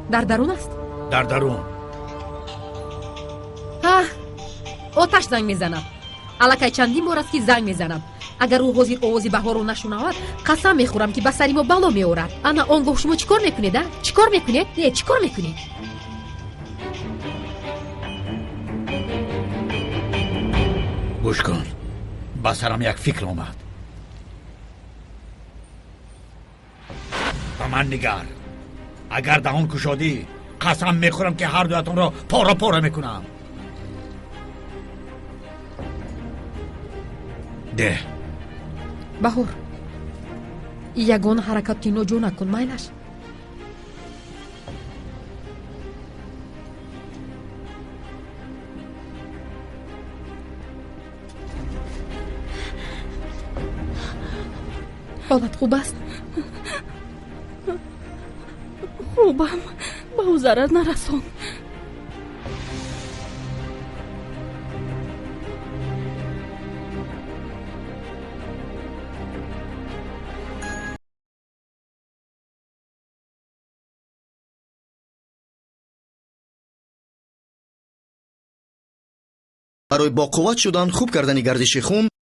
Дар дарун аст? Дар дарун. Оташ занг мезанад. Аллакай чандин бор аст, ки занг мезанад. Агар ӯ ҳозир овози Баҳорро нашунавад, қасам мехӯрам, ки ба сари мо бало меорад. Ана он гоҳ шумо чӣ кор мекунед, а? Чӣ кор мекунед? Не, чӣ кор мекунед? Гӯш кун, ба сарам як фикр омад. Ба ман нигар, агар даҳон кушодӣ, қасам мехӯрам, ки ҳар дуятонро пора пора мекунам. Деҳ. Баҳор, ягон ҳаракати ноҷо накун, майлаш? Ҳолат хуб аст? Хубам, ба ӯ зарар нарасон. Барои боқувват шудан, хуб кардани гардиши хун.